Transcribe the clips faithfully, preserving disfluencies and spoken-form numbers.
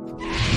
སྐད་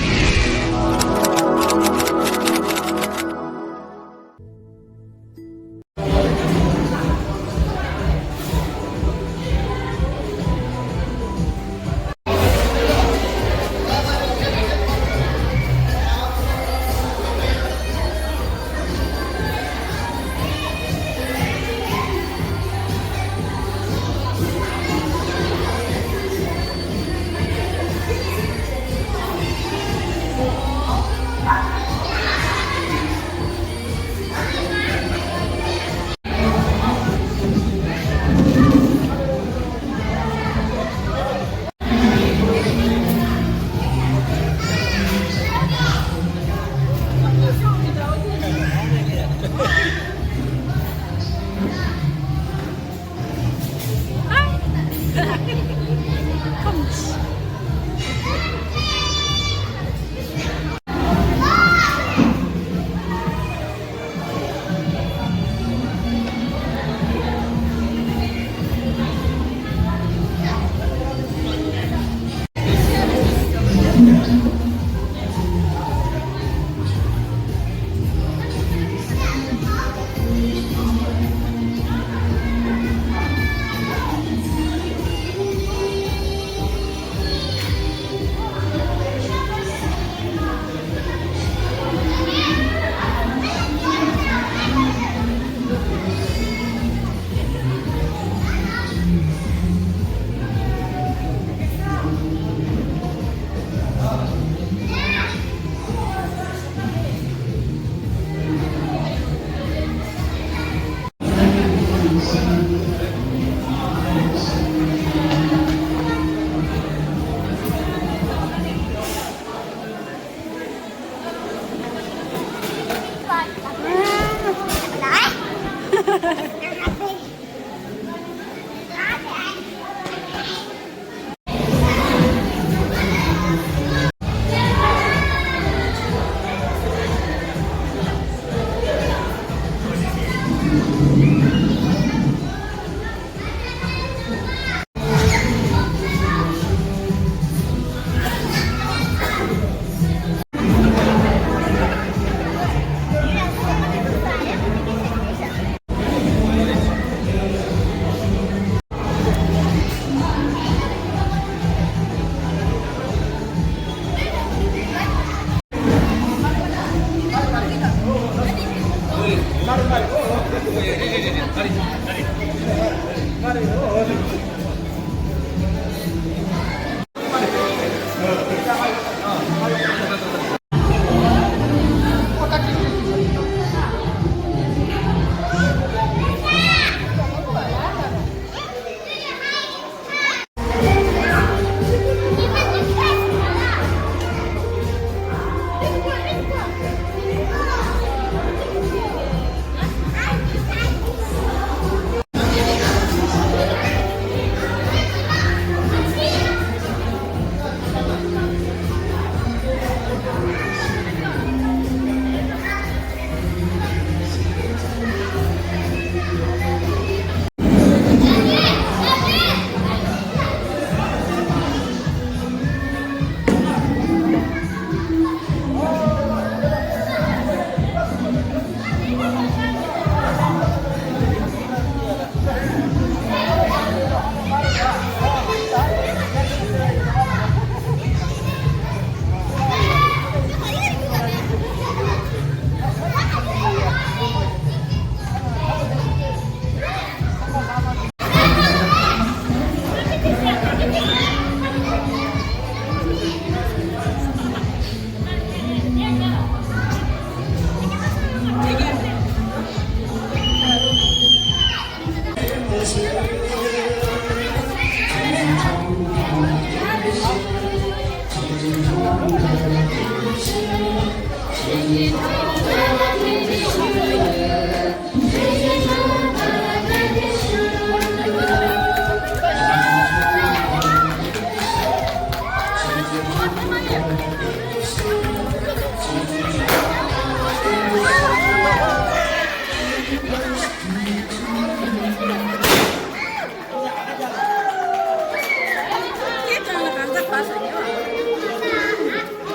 གྲགས་ལ་གང་ཟག་བར་སོང་ཡོད།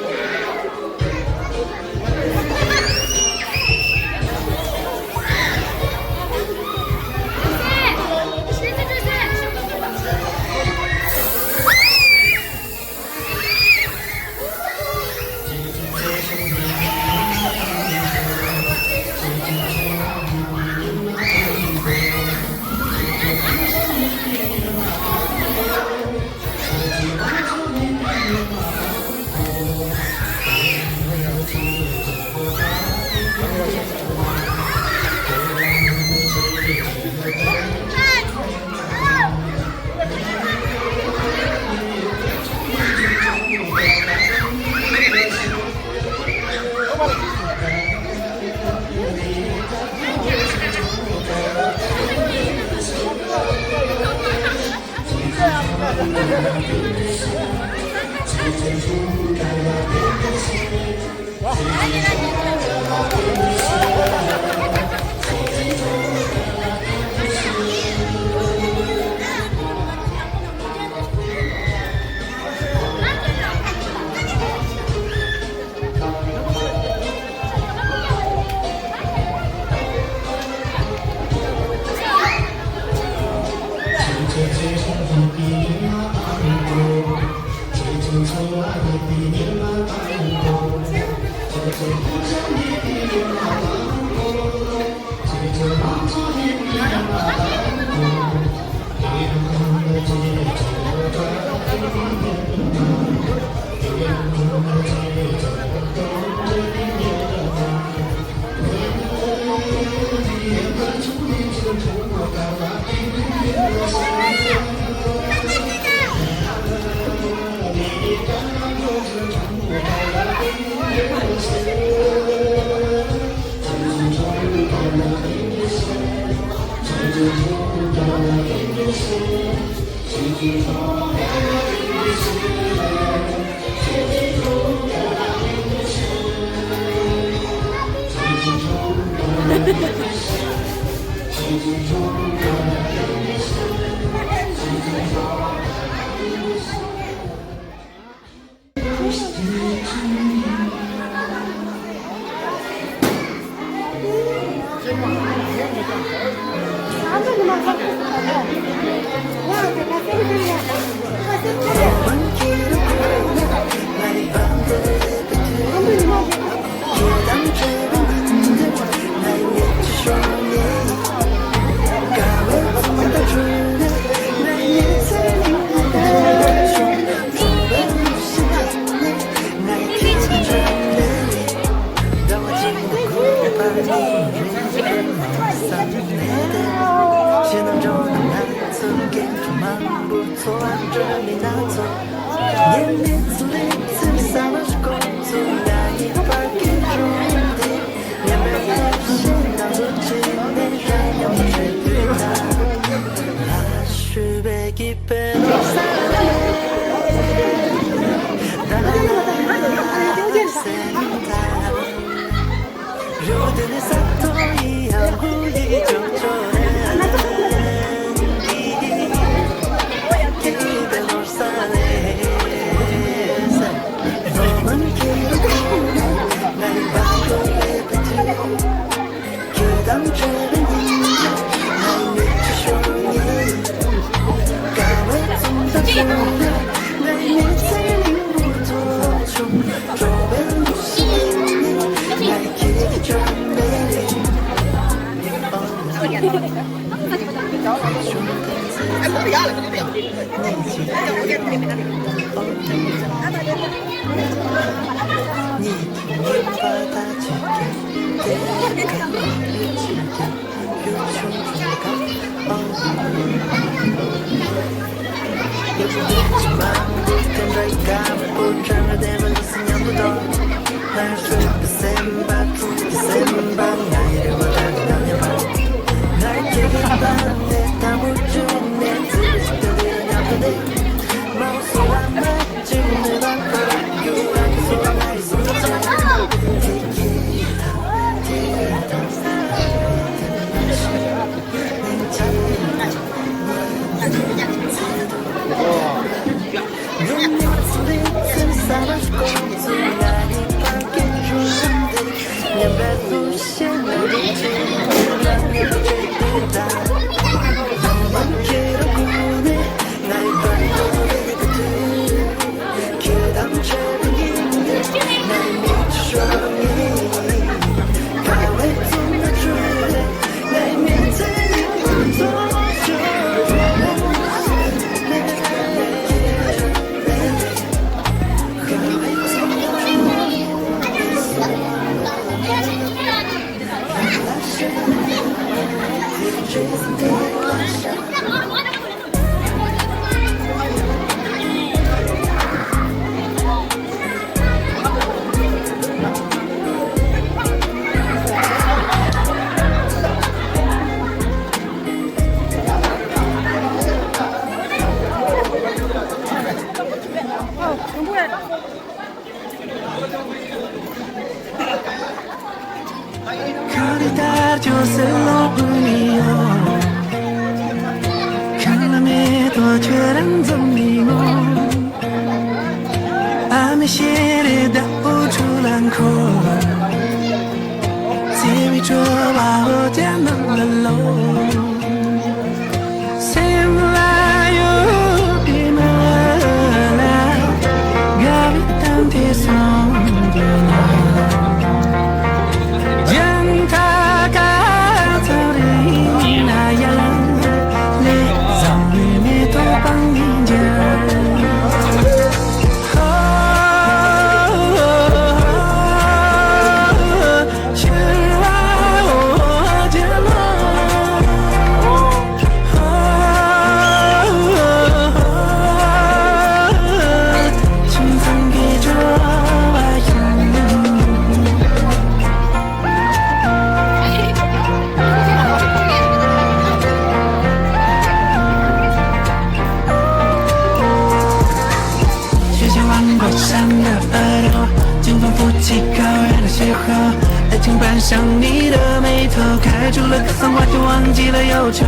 学校望过山的额头，清风拂起高原的邂逅，爱情伴上你的眉头，开出了格桑花，就忘记了忧愁。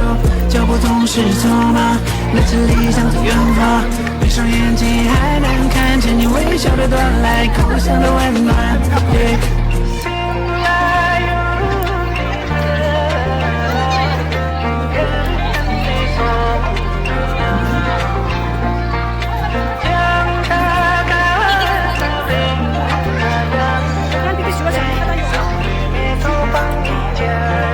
脚步总是匆忙，那些理想在远方，闭上眼睛还能看见你微笑的到来，故乡的温暖。Yeah。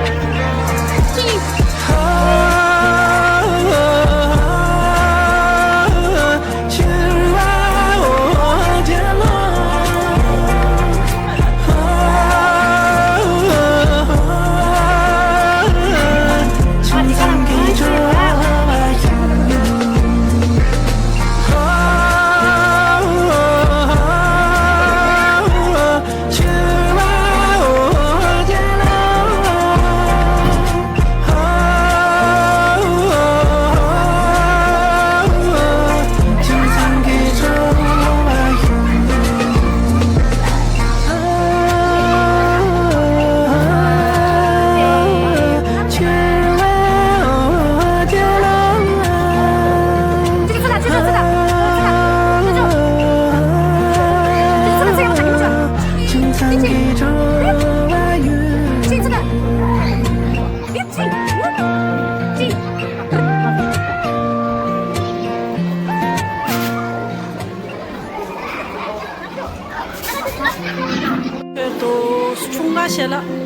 ཆུང་མ་ཞལ་ལག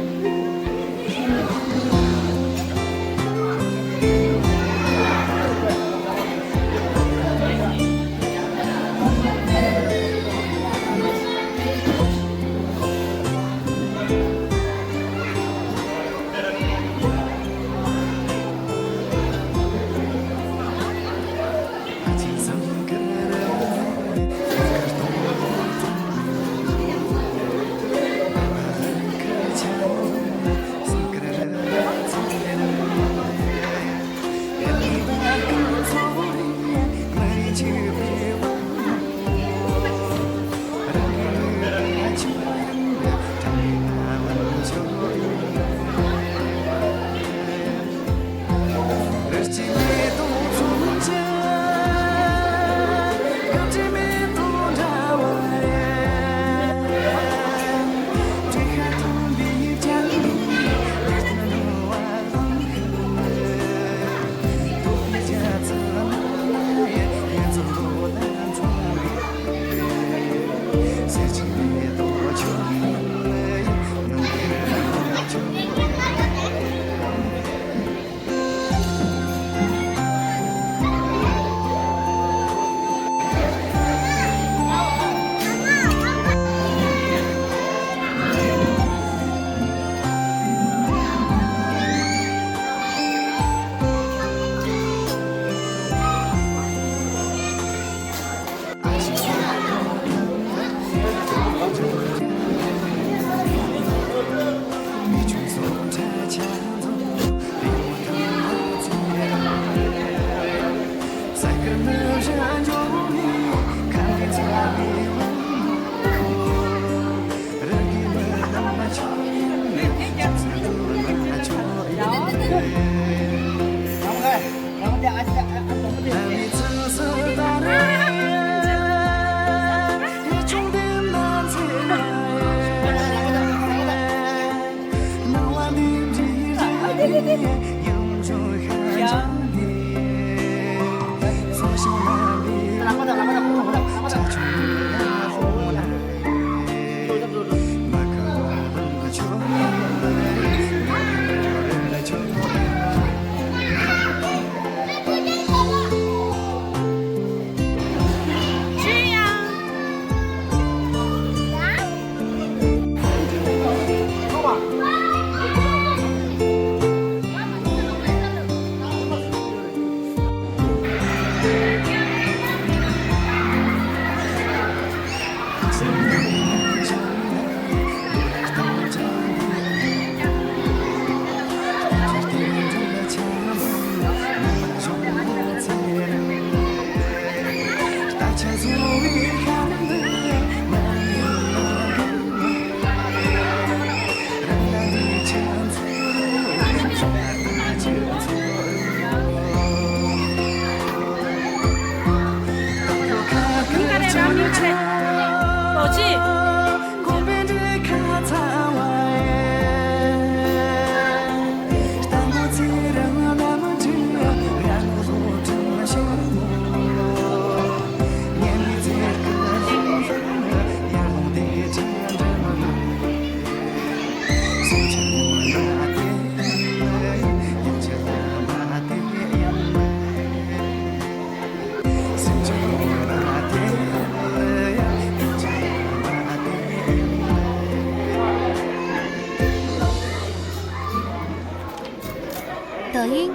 抖音。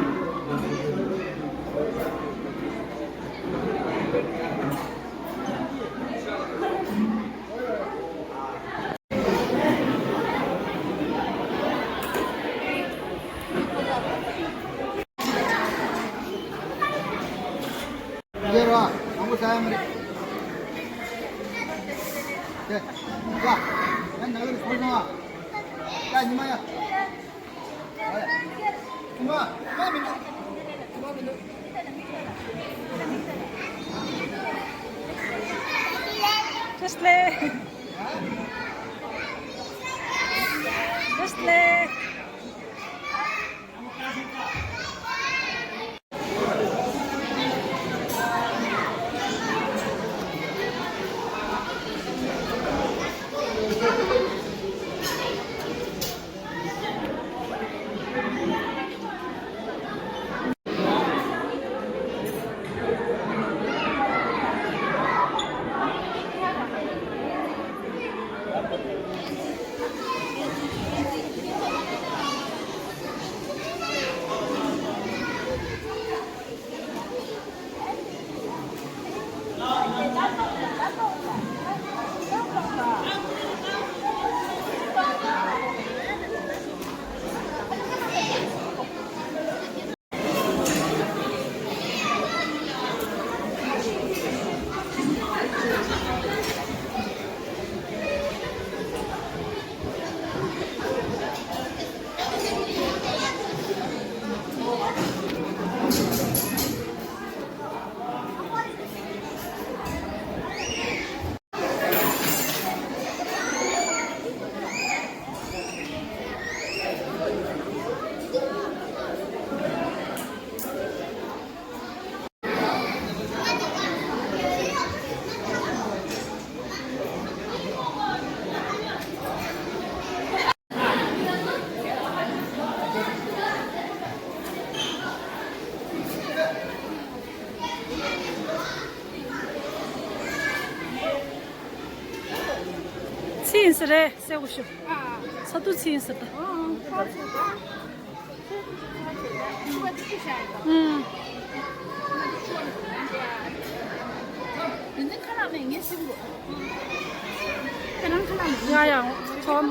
ཡོད་ར། མང་པོ་ཟ་ཡ་མ་རེད། དེ། ཡ། ཡ་ནང་ལ་འཁོར་སོང་ཨ། ཡ་ཉི་མ་ཡ། ཨ་ཡ། ཉི་མ། ཉི་མ་མི་འདུག་ཉི་མ་མི་འདུག་བཀྲ་ཤིས་བདེ་ལེགས། བཀྲ་ཤིས་བདེ་ལེགས། ཚེ་ཡིན་ས་རེད། སེ་གོ་ཤོ། ས་དུ་ཚེ་ཡིན་ས་ད། ཨང་། ཡ་ཡ། ཚོམ།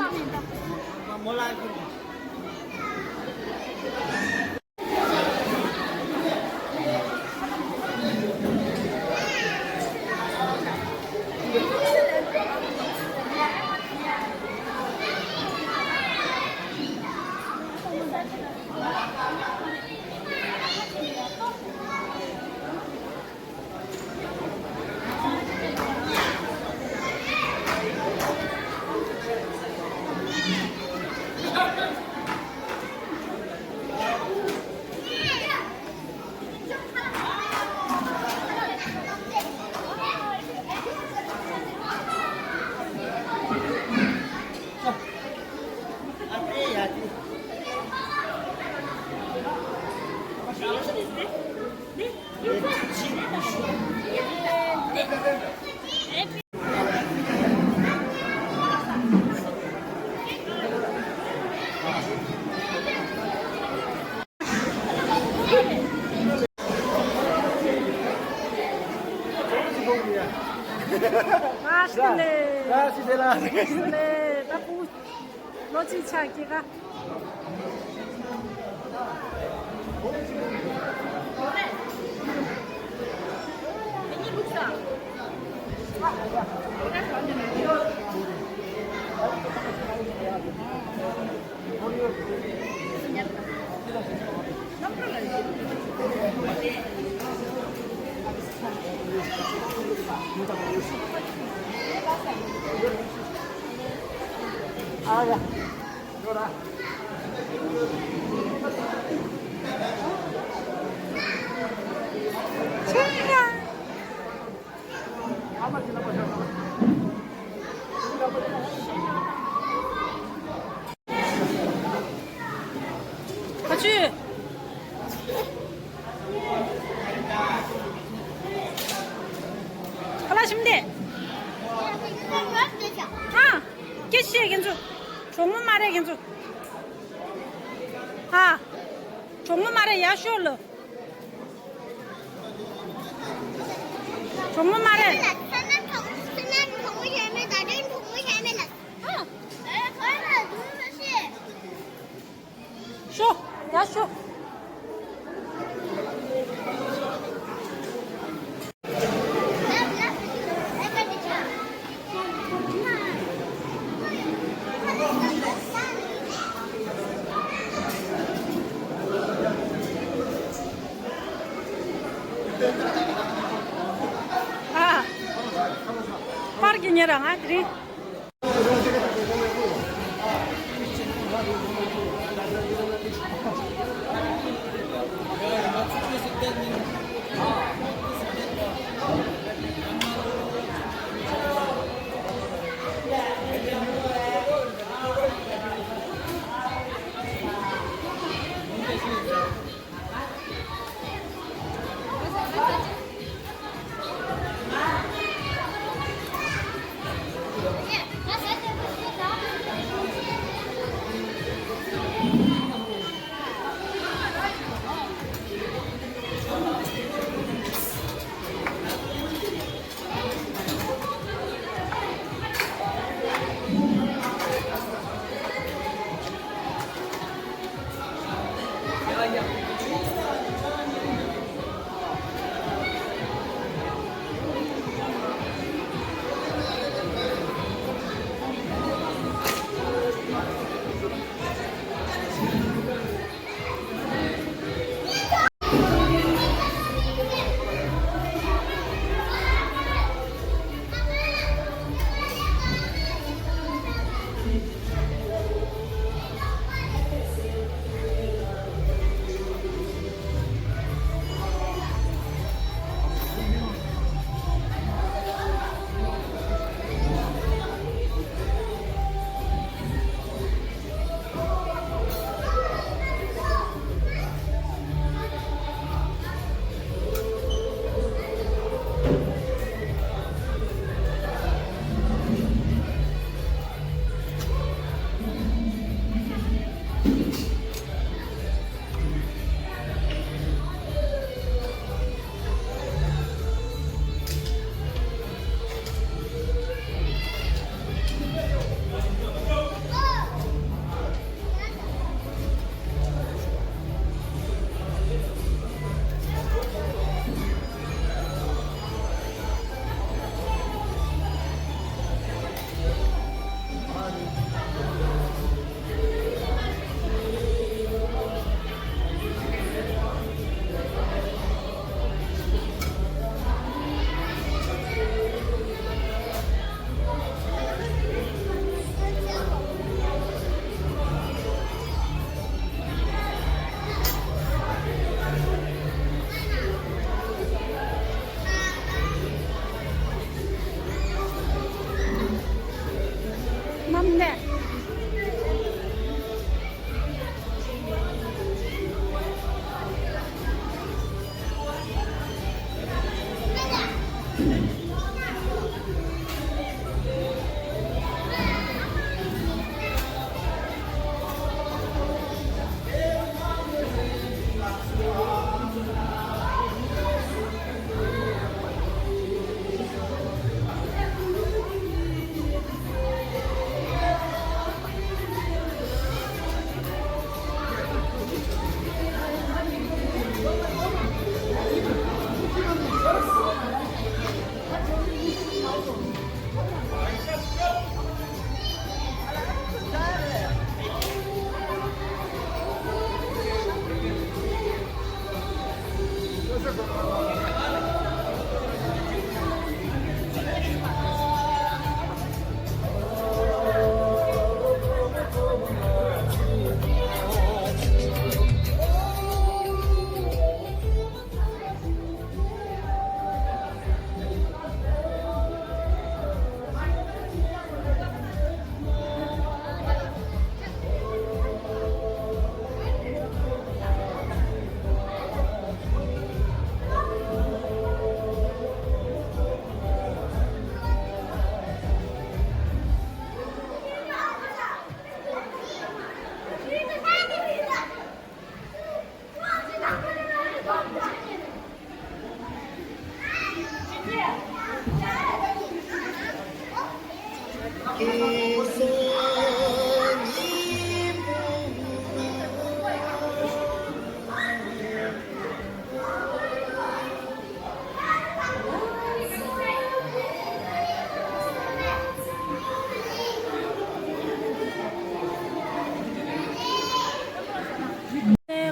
ལ་སི་དེ་ལ། ལེ་ད་པུ། ལོ་ཅི་ཆ་ཀི་ག་ཁ་ཆུ། ཁ་ལག་ཞིམ་དེ། ཨ། སྐད་ཆ་བཤད་ཁྱེད་ཚོ། གྲོགས་མོ་མ་རེད་ཁྱེད་ཚོ། ཨ། གྲོགས་མོ་མ་རེད་ཡར་ཤོག་ལ། གྲོགས་མོ་མ་རེད། ཤོག་ཡར་ཤོག་ཨ། པར་གྱི་ཉེ་རང་ང་དེ་རིང་།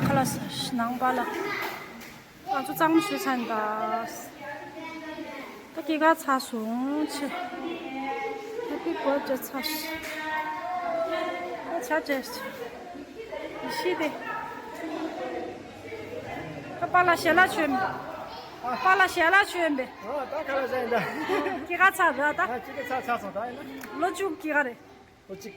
ཁ་ལགས་ནང་པ་ལ། ང་ཚོ་གཙང་མ་བྱས་ཚར་ད། ད་སྐྱེས་སྐར་ཚར་སོང་ཆེ། Happy birthday ཚར་སོང་། ད་ཆ་བྱས་སོང་། ཤི་དེ། ད་པཱ་ལགས་ཞལ་ལག་མཆོད་མེ། པཱ་ལགས་ཞལ་ལག་མཆོད་མེ། ཨོ་ད་ག་ལ་ཟེར་ད། སྐྱེས་སྐར་ཚར་ད་ད། ཨ་སྐྱེས་སྐར་ཚར་ཚར་སོང་ད་ཡིན་ན། ལོ་བཅུ་སྐྱེས་སྐར་རེད། ལོ་གཅིག་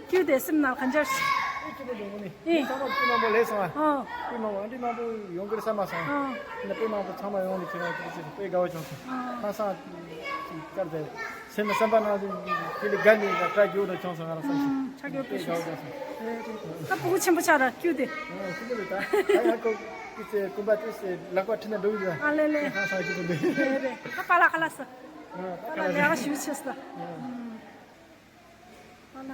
ཁྱོད་དེ་སེམས་ནང་ག་འདྲ་ཞིག་ཨེ་སྐྱིད་པོ་འདུག་ནི། ཨེ། ཚང་མ་དཔེ་མང་པོ་སླེབས་སོང་ཨ། ཨོ། དཔེ་མང་པོ་ཨ་འདྲ་མང་པོ་ཡོང་གི་རེད་བསམ་མ་སོང་། ཨོ། ཡིན་ན་དཔེ་མང་པོ་ཚང་མ་ཡོང་ནས་ཁྱེད་རང་ཁྱེད་ཚོ་དཔེ་དགའ་བོ་བྱུང་སོང་། ཨོ། ཁ་སང་ཅིག་སྐར་མཛད། སེམས་སེམས་པ་ནང་དེ་ལས་དགའ་ནས་ད་སྐྲ་རྒྱུག་ནས་བྱུང་སོང་ང་རང་སེམས་ཤིག་ཨོ། ཆ་རྒྱུས་དཔེ་དགའ་བོ་བྱུང་སོང་། རེད་རེད། ད་ཕྲུ་གུ་ཆེན་པོ་ཆགས་ར་སྐྱུག་དེ། ཨོ་སྐྱིད་པོ་རེད་ད། ད་ཡང་ཁོ་སྐྱིད་ཚེ་དགོན་པ་དེ་སེ་ལག་པ་ཁྲིད་ན་འགྲོ་གི་རེད། ཨ་ལེ་ལེ། ཁ་སང་སྐྱིད་པོ་འདུག་རེད་རེད། ད་པཱ་ལགས་ཁ་ལགས་སོ། ཨ་ད་ཁ་ལགས་ལས་ཀ་ཞུ་ཆེ་སོ། ཨ་ལ།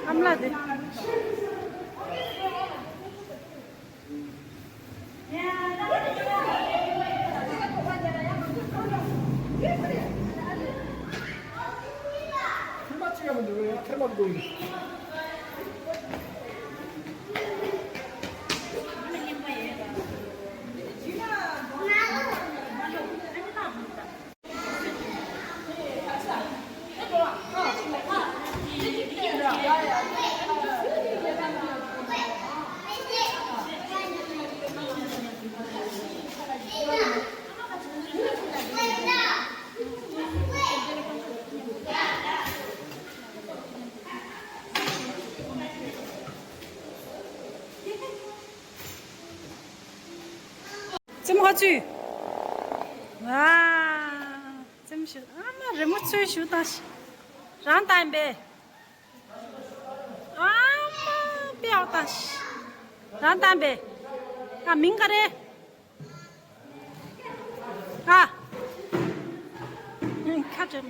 ཨ་མ་ལགས་དེ། རྩེད་མོ་ཧ་ཚུད། ཝ། རྩེད་མོ་ཞུ། ཨ་མ་རི་མོ་ཚུལ་ཞུ་དང་ཤི། རང་དང་པས། ཨ་མ་དཔེ་ཡག་དང་ཤི། རང་དང་པས། ཨ་མིང་ག་རེ། ཨ། ཁ་ཅན།